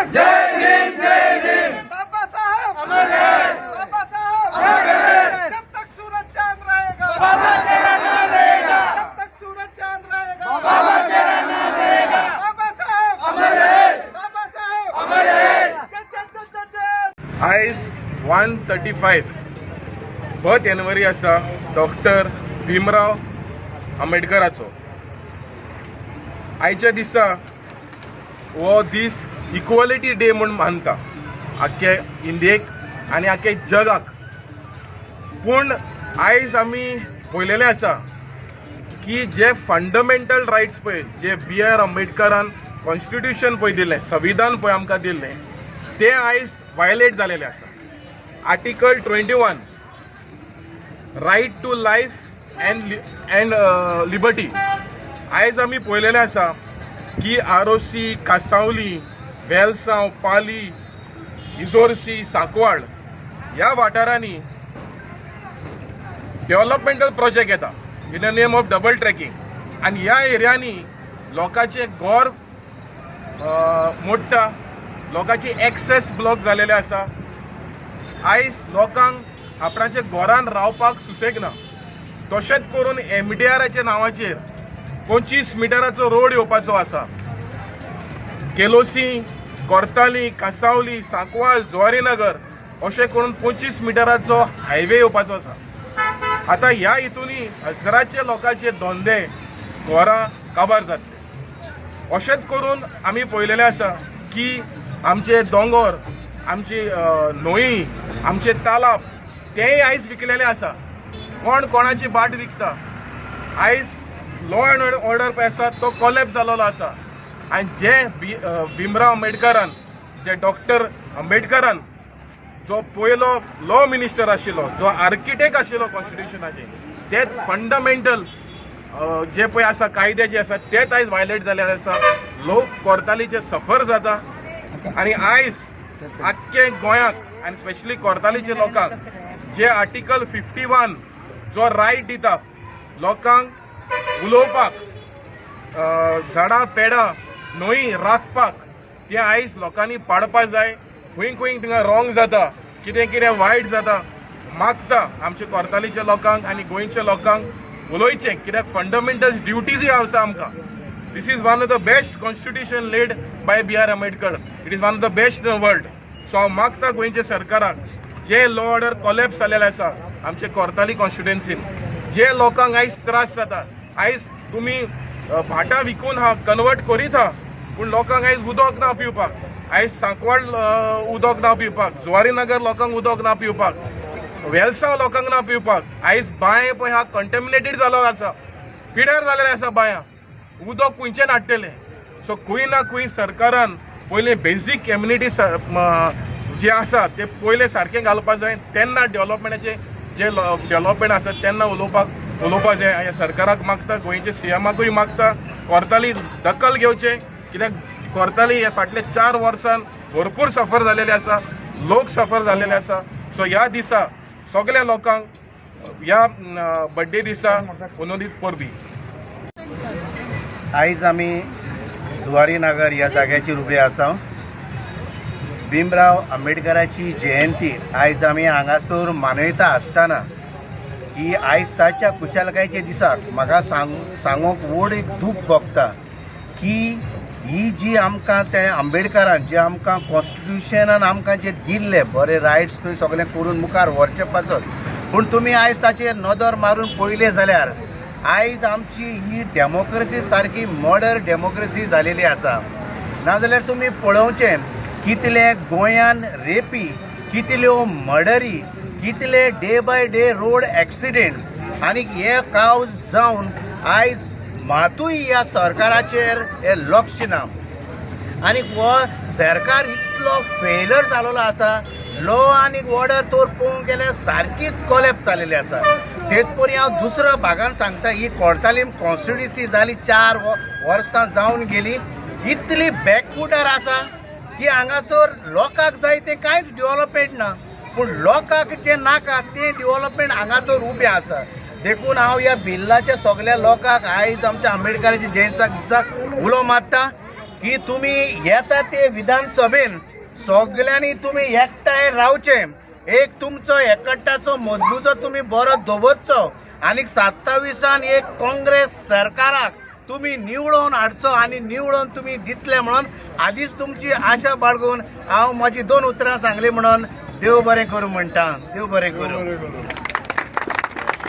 जय भीम, जय भीम। बाबा साहब अमर रहे, बाबा साहब अमर रहे। जब तक सूरज चांद रहेगा बाबा तेरा नाम रहेगा, जब तक सूरज चांद रहेगा बाबा तेरा नाम रहेगा। बाबा साहब अमर रहे, बाबा साहब अमर रहे। आयज 135 बर्थ एनिवर्सरी आसा डॉक्टर भीमराव आंबेडकराचो। आयच्या दिसा हो दीस इक्वलिटी डे म्हूण मानता आख्खे इंडियेक आनी आख्खे जगाक। पूण आयज आमी पळयलेलें आसा की जे फंडामेंटल रायट्स पळय जे बी are आंबेडकरान कॉन्स्टिट्युशन पळय दिलें, संविधान पळय आमकां दिल्लें, तें आयज वायलेट जालेलें आसा। Article 21 right to life and liberty आयज आमी पळयलेलें आसा की आरोसी, कासावली, वेलसांव, पाली, इजोरसी, सांकवाळ ह्या वाठारांनी डेव्हलपमेंटल प्रोजेक्ट येता in the name of double tracking आनी ह्या एरियांनी लोकांचे घर मोडटा, लोकांची एक्सेस ब्लॉक जालेले आसा। आयज लोकांक आपणाच्या घरान रावपाक सुसेग ना। तशेंच करून एमडीआराच्या नांवाचेर 25 मिटराचो रोड येवपाचो आसा। केलोसी, कोर्ताली, कासावली, सांकवाळ, जुवारीनगर अशें करून 25 मिटराचो हायवे येवपाचो आसा। आतां ह्या हितूनी हजराचे लोकांचे धंदे, घरां काबार जातले। अशेंच करून आमी पळयलेलें आसा की आमचे दोंगर, आमची न्हंयी, आमचे तालाब तेय आयज विकलेले आसा। कोण कोणाची बाट विकता। आयज लॉ एंड ऑर्डर पळय आसा तो कोलॅप्स जालोलो आसा। आनी जे भीमराव आंबेडकरान, जे डॉक्टर आंबेडकरान जो पयलो लॉ मिनिस्टर आशिल्लो, जो आर्किटेक्ट आशिल्लो कॉन्स्टिट्युशनाचे, तेच फंडामेंटल जे पळय आसा कायदे जे आसा तेच आयज वायलेट जाल्ले आसा। लोक कोर्तालीचे सफर जाता आनी आयज आख्खे गोंयाक आनी स्पेशली कोर्तालीचे लोकांक जे आर्टिकल 51 जो रायट दिता लोकांक उलोवपाक, झाडां पेडां न्हंय राखपाक, तें आयज लोकांनी पाडपा जाय। खंय खंय थिंगा रॉंग जाता, कितें कितें वायट जाता, मागता आमचे कोर्तालीच्या लोकांक आनी गोंयच्या लोकांक उलोवचें, कित्याक फंडामेंटल ड्युटीजूय आसा आमकां। This is one of the best constitution laid by B R Ambedkar. It is one of the best in the world. So हांव मागता गोंयच्या सरकाराक जे लॉ ऑर्डर कोलॅप्स जालेलें आसा आमचे कोर्ताली कॉन्स्टिट्युएन्सीन, जे लोकांक आयज त्रास जाता, आयज तुमी भाटां विकून हा, कन्वर्ट करीत हा, पूण लोकांक आयज उदक ना पिवपाक, आयज सांकवाळ उदक ना पिवपाक, जुवारीनगर लोकांक उदक ना पिवपाक, वेलसांव लोकांक ना पिवपाक, आयज बांय पळय हा कंटेमिनेटेड जालो आसा, पिड्यार जालेलें आसा बांया, उदक खंयच्यान हाडटलें। सो खंय ना खंय सरकारान पयलीं बेजीक कम्युनिटी जे आसा ते पयलें सारकें घालपा जाय, तेन्ना डेव्हलपमेंटाचे जे डेव्हलपमेंट आसा तेन्ना उलोवपा जाय। ह्या सरकाराक मागता, गोंयच्या सीएमाकूय मागता कोर्ताली दखल घेवचें, कित्याक कोर्ताली हे फाटले 4 वर्सान भरपूर सफर जालेले आसा, लोक सफर जालेले आसा। सो ह्या दिसा सगळ्या लोकांक ह्या बड्डे दिसा उनोदीत परबी। आयज आमी जुवारीनगर ह्या जाग्याचेर उबे आसा। भीमराव आंबेडकराची जयंती आयज आमी हांगासर मनयता आसतना की आयज ताच्या खुशालकायेच्या दिसाक म्हाका सांगूंक व्हड एक दूख भोगता की ही जी आमकां तेणें आंबेडकरान जे आमकां कॉन्स्टिट्युशनान आमकां जे दिल्ले बरे रायट्स थंय सगळें करून मुखार व्हरचे पासत, पूण तुमी आयज ताचेर नदर मारून पळयलें जाल्यार आयज आमची ही डेमोक्रेसी सारकी मर्डर डेमोक्रेसी जालेली आसा। नाजाल्यार तुमी पळोवचें कितले गोंयान रेपी, कितल्यो मर्डरी, कितले day by day road accident आनी हे कावज जावन आयज मातूय ह्या सरकाराचेर हे लक्ष ना आनी हो सरकार इतलो फेलर जालोलो आसा। लॉ आनी ऑर्डर तर पळोवंक गेल्यार सारकीच कोलॅप्स जालेली आसा। तेच परी हांव दुसऱ्या भागान सांगता, ही कोर्तालीम कॉन्स्टिट्युएन्सी जाली 4 वर्सां जावन गेली, इतली बॅकफुटार आसा की हांगासर लोकांक जाय तें कांयच डेव्हलपमेंट ना, पूण लोकांक जें नाका तें डेव्हलपमेंट हांगासर उबें आसा। देखून हांव ह्या बिल्लाच्या सगळ्या लोकांक आयज आमच्या आंबेडकराच्या जयंतीक दिसाक उलो मारता की तुमी येता ते विधानसभेन सगल्यांनी तुमी एकठांय रावचे, एक तुमचो एकट्याचो मजबूचो तुमी बरो दवरचो आनी 27 एक काँग्रेस सरकाराक तुमी निवडून हाडचो आनी निवडून तुमी दितले म्हणून आदीच तुमची आशा बाळगून हांव म्हजी 2 उतरां सांगली म्हणून देव बरें करूं म्हणटा. देव बरें करूं.